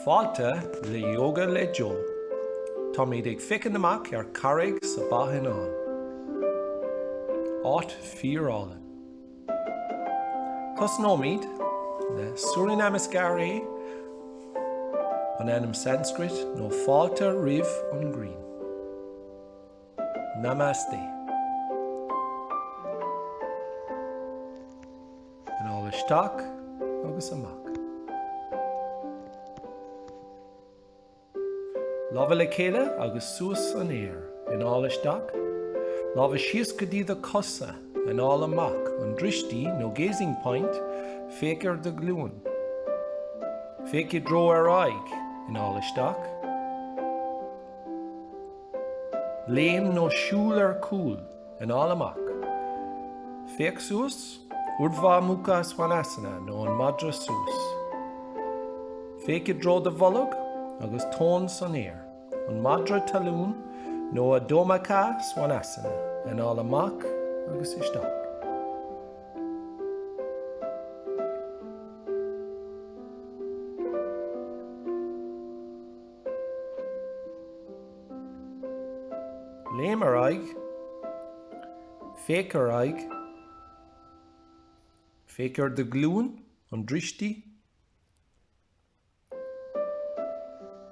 Fáilte le Yoga le Joe. Táimid ag féachaint amach ar carraig sa Bá Fhíonáin. Áit fíorálainn. Tosnóimid le Surya Namaskar A, an ainm Sanskrit nó fáilte roimh an ngrian. Namaste. Anáil isteach agus amach. Lámha le chéile agus suas san aer. Anáil isteach. Lámha síos go dtí do chosa. Anáil amach. An drishti nó gazing point, féach ar do ghlúin. Féach i dtreo ar aghaidh. Anáil isteach. Léim nó siúl ar cúl. Anáil amach. Féach suas, Urdhva Mukha Svanasana nó an madra suas. Féach i dtreo do bholg agus tóin san aer. An madra talún nó Adho Mukha Svanasana. Anáil amach agus isteach. Léim ar aghaidh, féach ar aghaidh, féach ar do ghlúin, an drishti,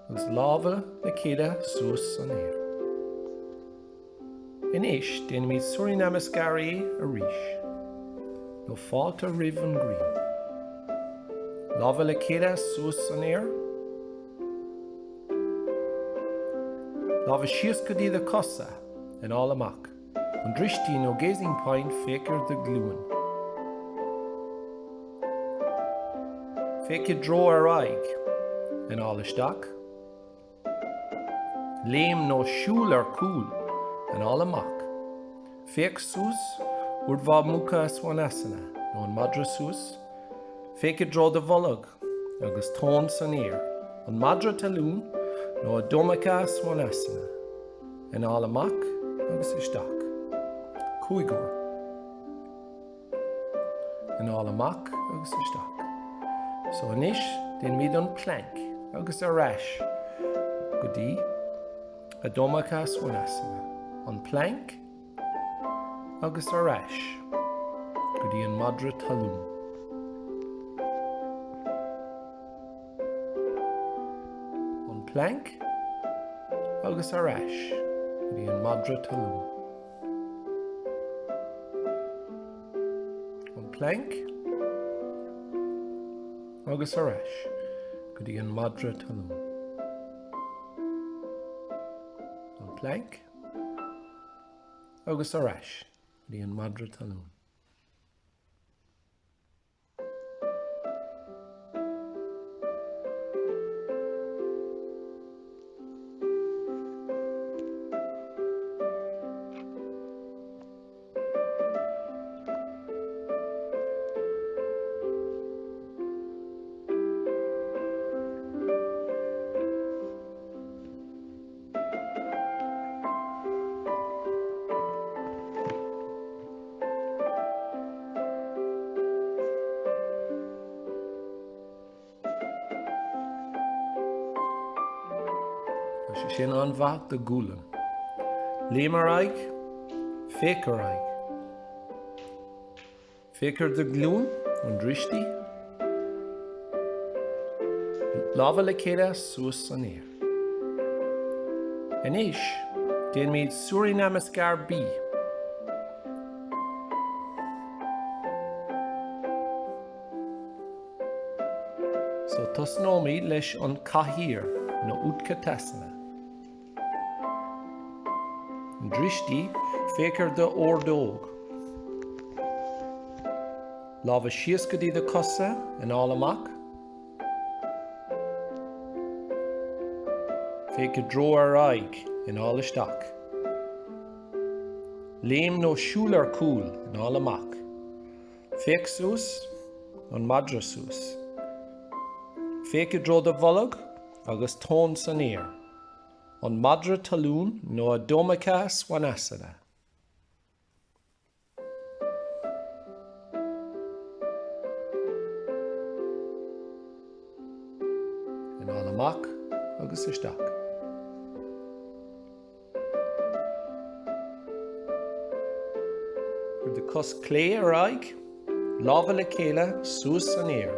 agus lámha le chéile suas san aer. Anois déanfaimid Surya Namaskar A arís, nó fáilte roimh an ngrian. Lámha le chéile suas san aer. Lámha síos go dtí do chosa, anáil amach. An drishti nó gazing point, féach ar do ghlúin. Féach i dtreo ar aghaidh, anáil isteach. Léim nó siúl ar cúl, anáil amach. Féach suas, Urdhva Mukha Svanasana, nó an madra suas. Féach i dtreo do bholg agus tóin san aer, an madra talún nó Adho Mukha Svanasana. Anáil amach agus isteach. 5 uair. Anáil amach agus isteach. So anois déanfaimid an plank agus ar ais go dtí Adho Mukha Svanasana. An plank agus ar ais go dtí an madra talún. An plank agus ar ais go dtí an madra talún. An plank agus ar ais go dtí an madra talún. An plank agus ar ais go dtí an madra talún. Tá sé sin an-mhaith do ghualainn. Léim ar aghaidh, féach ar aghaidh. Féach ar do ghlúin, an drishti. Lámha le chéile suas san aer. Anois, déanfaimid Surya Namaskar B. So tosnóimid leis an cathaoir nó Utkatasana. An drishti, féach ar do ordóg. Lámha síos go dtí do chosa, anáil amach. Féach i dtreo ar aghaidh, anáil isteach. Léim nó siúl ar cúl, anáil amach. Féach suas, an madra suas. Féach i dtreo do bholg agus tóin san aer. An madra talún nó Adho Mukha Svanasana. Anáil amach agus isteach. Cuir do cos clé ar aghaidh, lámha le chéile suas san aer,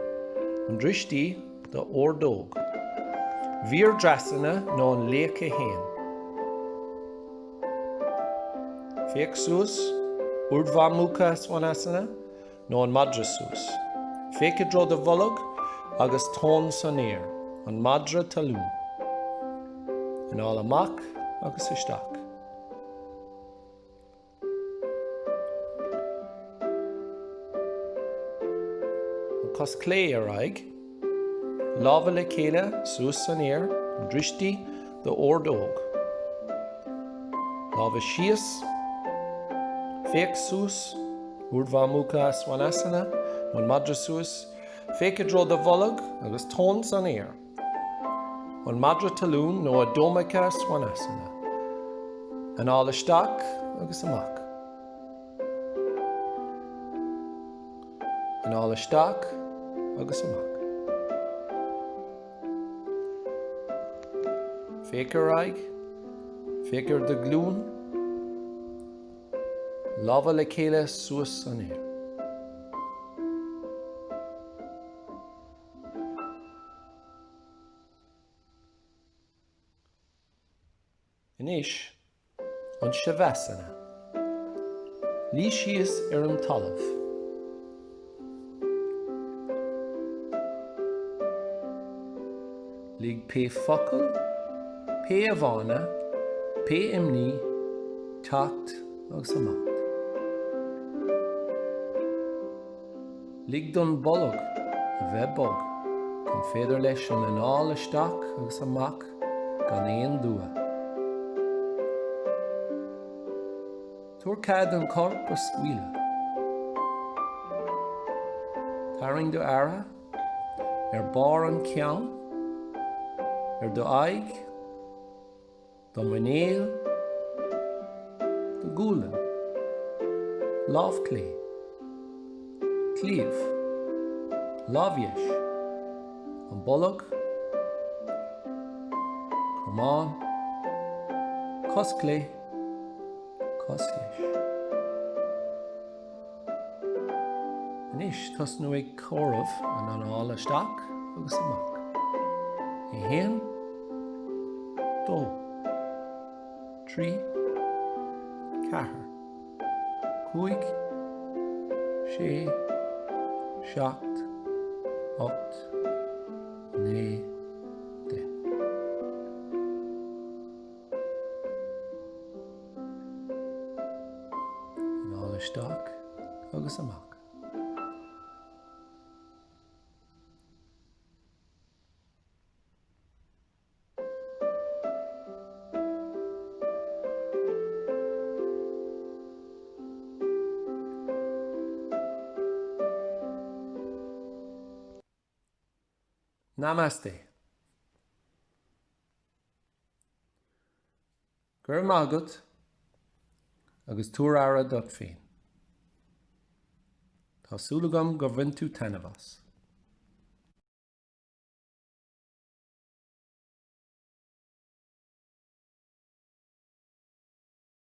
an drishti do ordóg. Virabhadrasana nó an Laoch 1. Féach suas, Urdhva Mukha Svanasana nó an madra suas. Féach i dtreo do bholg agus tóin san aer, an madra talún. Anáil amach agus isteach. An cos clé ar aghaidh. Lámha le chéile suas san aer, an drishti do ordóg. Lámha síos, féach suas, Urdhva Mukha Svanasana, nó an madra suas, féach i dtreo do bholg agus tóin san aer. An madra talún nó Adho Mukha Svanasana. Anáil isteach agus amach. Anáil isteach agus amach. Féach ar aghaidh, féach ar do ghlúin, lámha le chéile suas san aer. Anois, an Shavasana. Luigh síos ar an talamh. Lig pé focal, pé íomhánna, pé imní, teacht agus imeacht. Lig don bolg a bheith bog chun féidir leis an anáil isteach agus amach gan aon dua. Tabhair cead don chorp a scaoileadh. Tarraing do aire ar barr an cheann, ar do aghaidh, Do mhuinéal, do ghualainn, lámh clé, cliabh, lámh dheis, an bolg, cromán, cos clé, cos dheis. Anois tosnú ag comhaireamh an anáil isteach agus amach. 1, 2, 3, 4, 5, 6, 7, 8, 9, 10. Anáil isteach agus amach. Namaste. Go raibh maith agat agus tabhair aire duit féin. Tá súil agam gur bhain tú taitneamh as.